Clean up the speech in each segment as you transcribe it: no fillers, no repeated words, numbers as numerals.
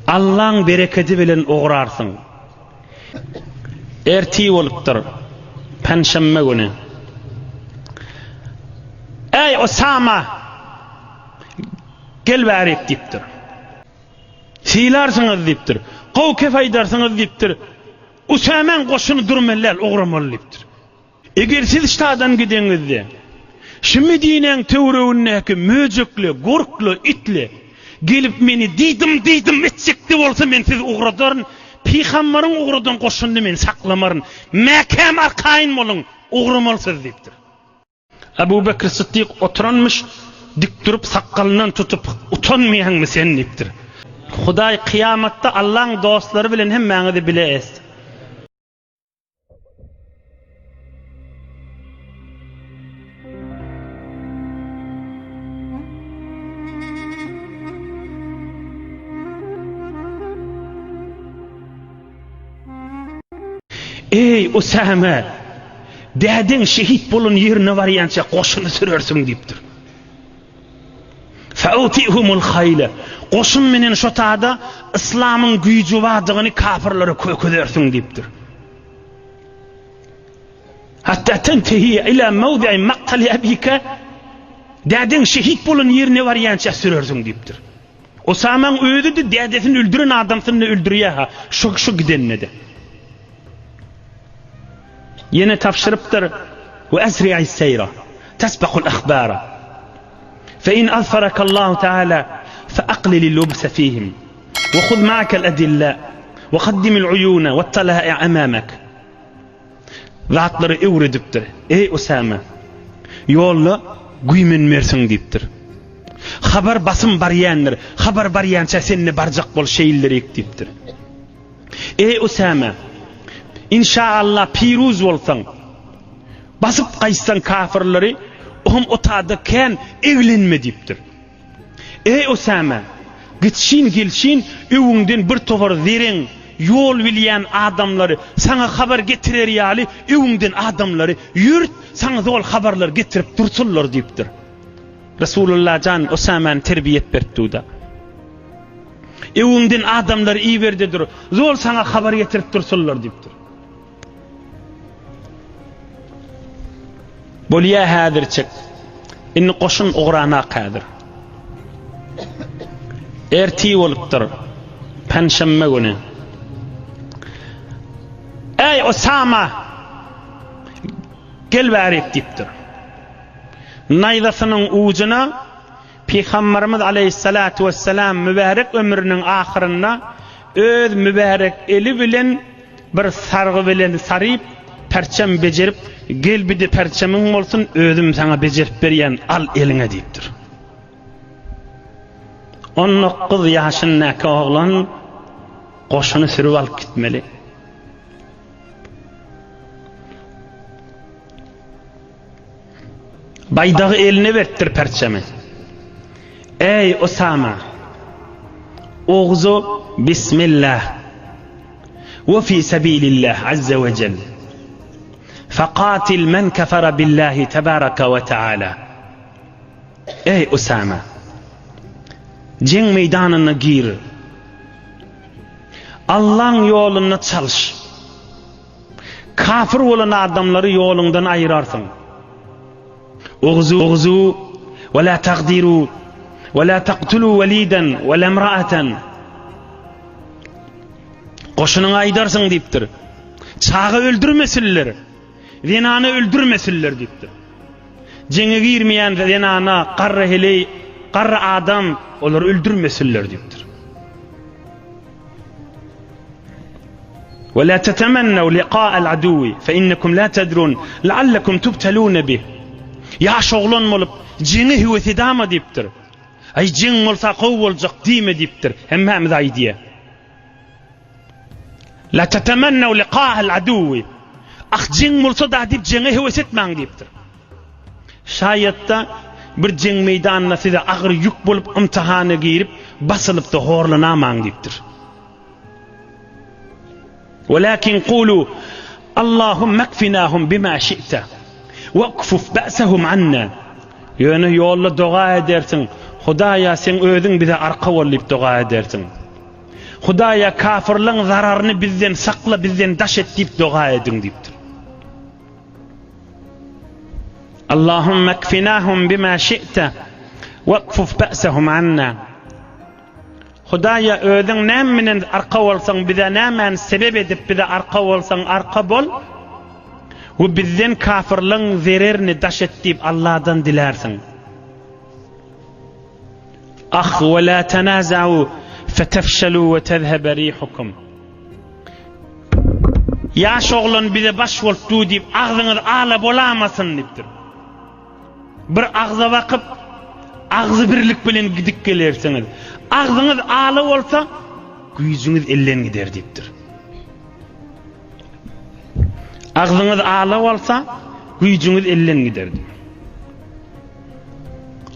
Allaň berekedi bilen ugrarsyň. Ertir bolupdyr, penşenbe güni. Eý, Osama! Gel bärik diýipdir. Sylarsyňyz diýipdir. Gowy kep aýdarsyňyz diýipdir. Usamäň goşuny durmaly däl, ugramaly diýipdir. Eger siz ştadan gideňizde, şu Medinäň töweregindäki möjekli, gurtly, itli gelip meni diýdim-diýdim etjekde bolsa men sizi ugradaryn, pygambaryň ugradan goşunyny men saklamaryn. Mäkäm arkaýyn boluň, ugramalysyz diýipdir. Ebu Bekr Sytdyk oturanmyş, dik durup sakgalyndan tutup, Utanmaýaňmy sen diýipdir. Hudaý kyýamatda Allaň dostlary bilen hemmäňizi bile etsin. Eý, Usäme! Dädeň şehit bolan ýerine barýança goşuny sürersiň diýipdir. Fa'utihumul haýle. Goşun menen şo tada yslamyň güýji bardygyny kafirlere kökezersiň diýipdir. Hatta tentehi ila mawdi'i maqtali abika. Dädeň şehit bolan ýerine barýança sürersiň diýipdir. Osamaň özi-de dädesini öldüren adamsyny-da öldürýär-ha, şo şu gidenine-de. Ýene tabşyrypdyr, We esri'is seýra, tesbekul ahbara. Fe in azfarakallahu teala fe aqlili lubse fihim. We huz ma'akel edilla we kaddimil uyuna we tala'i amamak. Zatlary öwredipdir. Eý, Usama! Ýolda güýmenmersiň diýipdir. Habar basym barýandyr. Habar barýança sen-de barjak bol şeýlerik diýipdir. Eý, Usama! Inşa-Allah piruz bolsaň, basyp gaýtsaň kafyrlary, ohm otada kän eglenme diýipdir. Eý, Usama! Gitşin-gelşin öwüňden bir topar zereň, ýol bilýän adamlary, saňa habar getirer ýaly öwüňden adamlary ýürt, saňa zol habarlar getirip dursunlar diýipdir. Resulullah jan Usamany terbiýe beripdi-da. Öwüňden adamlary iber-de dur, zol saňa habar getirip dursunlar diýipdir. Bolýa häzirçek. Indi goşun ugranak häzir. Ertir bolupdyr. Penşenbe güni. Eý Osama! Gel bärik diýipdir. Naýzasynyň ujuna Pygamberimiz aleýhissalatu wessalam mübärek ömrüniň ahyrynda öz mübärek eli bilen bir sargy bilen saryp, perçem bejerip, Gel bir-de perçemiň bolsun, özüm saňa bejerip berýän, al eliňe diýipdir. On dokuz ýaşyndaky oglan goşuny sürüp alyp gitmeli. Baýdagy eline beripdir perçemi. Eý, Usama! Ugzu bismillah we fi sabilillah azza we jel. Faqatil men kafara billahi tebaraka we taala. Eý, Usama! Jeň meýdanyna gir. Allaň ýolunda çalyş. Kafir bolan adamlary ýoluňdan aýyrarsyň. Ugzu ugzu we la tagdiru we la taqtulu walidan we la imra'atan. Goşunyňa aýdarsyň diýipdir. Çaga öldürmesinler, zenany öldürmesinler diýipdir. Jeňe girmeýän zenana, garry heleý, garry adam olary öldürmesinler diýipdir. Ve la tetemennev liqa'al aduwi fe innekum la tedrun leallekum tubtelune bih. Ýaş oglan bolup, jeňe höwes edama diýipdir. Aý jeň bolsa gowy boljak diýme diýipdir. Hemmämiz aýdýa. La tetemennev liqa'al aduwi. Ah jeň bolsa da diýip jeňe höwes etmäň diýipdir. Şaýatda bir jeň meýdanynda size agyr ýük bolup ymtihana girip basylypda horlanamaň diýipdir. Walakin kulu Allahumma kfinahum bima şi'te we kfuf ba'sahum anna. Ýöne ýolda doga edersiň, Hudaýa seň özüň bize arka bol diýip doga edersiň. Hudaýa kafirleň zararyny bizden sakla, bizden daş et diýip doga ediň diýipdir. Allahumma kfinahum bima şi'te wekfuf ba'sahum anna. Hudaýa özüň näme bilen arka bolsaň bize nämäni sebep edip bize arka bolsaň arka bol we bizden kafirleň zererini daş et diýip Allahdan dilärsiň. Ah we la tenaza'u fetefşelu we tezhebe rihukum. Ýaş oglan bize baş bolup dur diýip agzyňyz ala bolamasyn diýipdir. Bir agza bakyp, agzy birlik bilen gidip gelersiňiz. Agzyňyz ala bolsa, güýjüňiz elden gider diýipdir. Agzyňyz ala bolsa, güýjüňiz elden gider diýip.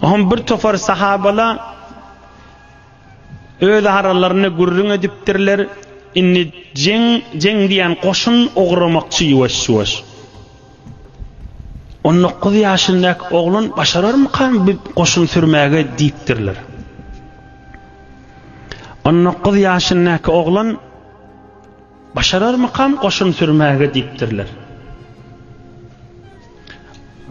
Ohm bir topar sahabala Öz aralarynda gürrüň edipdirler, Indi jeň, jeň diýen goşun ugramakçy ýuwaş-ýuwaş. On dokuz ýaşyndaky oglan başararmykam bu goşun sürmäge diýipdirler. On dokuz ýaşyndaky oglan Başararmykam goşun sürmäge diýipdirler.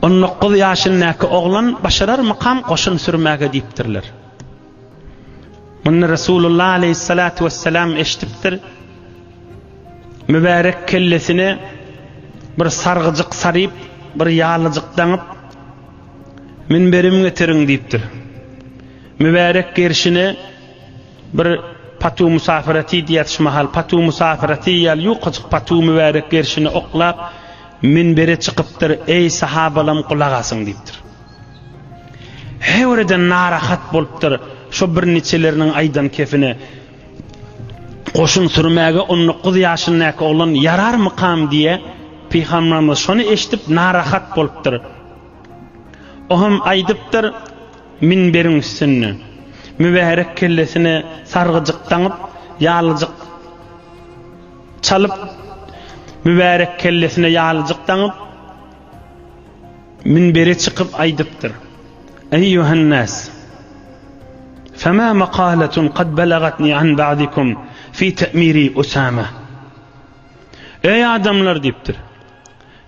On dokuz ýaşyndaky oglan başararmykam goşun sürmäge diýipdirler. Muny Resulullah aleyhissalatu vesselam eşidipdir. Mübärek kellesine bir sargyjyk saryp, bir ýalyjyk daňyp, minberim getiriň diýipdir. Mübärek gerşine Bir patu musafireti diýýär şu mahal patu musafireti ýaly ýukajyk patu mübärek gerşine oklap minbere çykypdyr eý sahabalam gulak asyň diýipdir. Hewreden narahat bolupdyr şo bir niçeleriniň aýdan kefine goşun sürmäge 19 ýaşyndaky oglan ýararmykam diýe pygamberimiz şony eşidip narahat bolupdyr. O hem aýdypdyr Minberiň üstünde, mübärek kellesine sargyjyk daňyp, ýalyjyk çalyp, mübärek kellesine ýalyjyk daňyp, minbere çykyp aýdypdyr. Eýýuhen-nas! Fema makaletun kad belagatni an ba'dikum fi te'miri Usama. Eý adamlar diýipdir.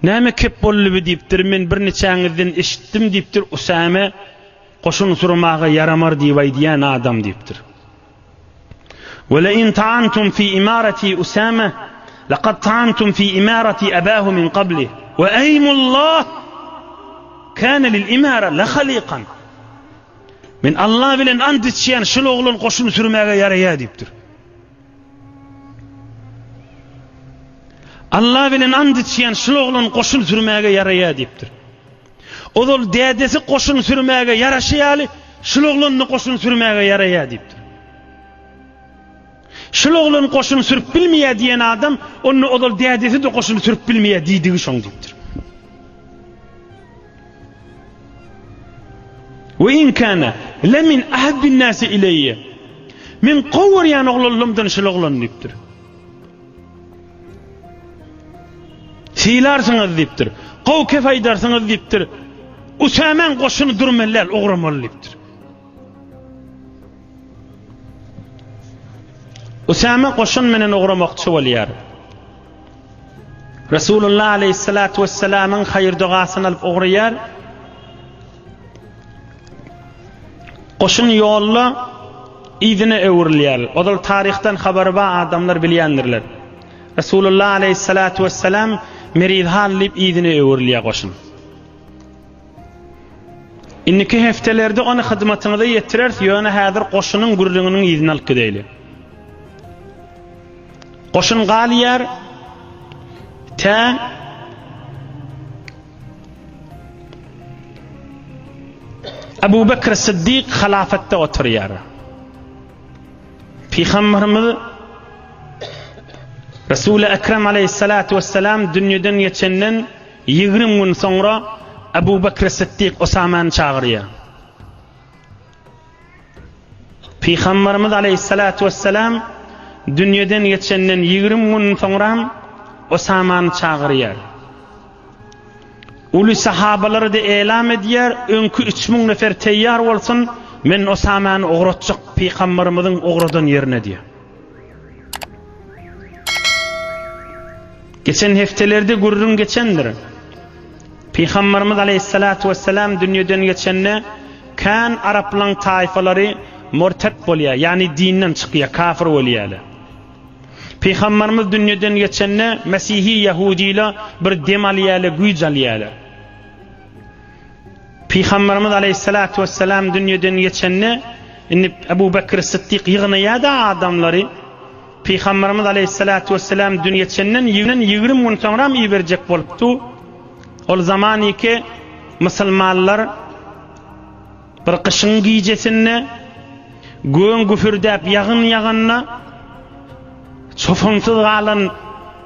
Näme kep boldy bi diýipdir, men bir niçäňizden eşitdim diýipdir, Usäme goşun surmaga ýaramar diýip aýdýan adam diýipdir. Ve le in ta'antum fi imarati Usame laqad ta'antum fi imarati abahu min qabli ve eymullah kana lil imara la khaliqan. Men Allah bilen ant içýän şul oglan goşun sürmäge ýaraýar diýipdir. Allah bilen and içýän şul oglan goşun sürmäge ýaraýar diýipdir. Ozal dädesi goşun sürmäge ýaraşy ýaly, şul oglan-da goşun sürmäge ýaraýar diýipdir. Şul oglan goşun sürüp bilmeýär diýen adam, onda ozal dädesi-de goşun sürüp bilmeýär diýdigi şoň diýipdir. We in kana lemin ahabbin nasi ileýe. Men gowy görýän oglanlarymdan şul oglan diýipdir. Sylarsyňyz diýipdir. Gowy kef aýdarsyňyz diýipdir. Usamäň goşuny durmaly däl, ugramaly diýipdir. Usame goşun menen ugramakçy bolýar. Resulullah aleyhissalatu vesselamyň haýyr dogasyny alyp ugraýar. Goşun ýolda yzyna öwrülýär. Ozal taryhdan habary bar adamlar bilýändirler. Resulullah aleyhissalatu vesselam meriz hal diýip yzyna öwrülýär goşun. Indiki hepdelerde ony hyzmatyňyza ýetireris, ýöne häzir goşunyň gürrüňiniň yzyny alyp gideýli. Goşun galýar tä Abu Bekr Siddik halafatda oturýar. Pygamberimiz Resul-i Ekrem aleyhissalatu vesselam dünýeden geçenden 20 gün soňra Abu Bekr Siddik Osamany çagyrýar. Pygamberimiz aleýhissalatu wessalam dünýeden geçenden 20 gün soňram Osamany çagyrýar. Uly sahabalary-da elam edýär, öňki 3000 nefer teýýar bolsun, men Osamany ugratjak Pygamberimiziň ugradan ýerine diýýär. Geçen hepdelerde gürrüň geçendir. Pygamberimiz aleýhissalatu wessalam dünýeden geçende kän araplaň taýfalary murted bolýar, ýagny dinden çykýar, kafir bolýarlar. Pygamberimiz dünýeden geçende mesihi ýahudylar bir dem alýarlar, güýç alýarlar. Pygamberimiz aleýhissalatu wessalam dünýeden geçende indi Ebu Bekr Siddik ýygnaýar-da adamlary. Pygamberimiz aleýhissalatu wessalam dün geçenden 20 gün soňram iberjek bolupdy. Ol zamaniki musulmanlar bir gyşyň gijesinde göň güfürdäp ýagyn ýaganda çopansyz galan,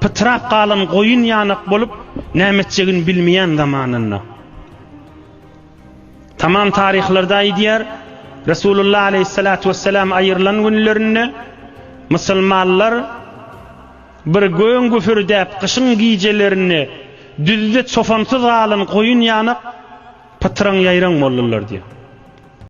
pytrap galan goýun ýanak bolup näme etjegini bilmeýän zamanynda. Tamam taryhlarda aýdýar, Resulullah aleýhissalatu wessalam aýrylan günlerinde musulmanlar bir göň güfürdäp gyşyň gijelerinde düzde çopansyz galan goýun ýanak pytraň ýaýraň boldular diýýär.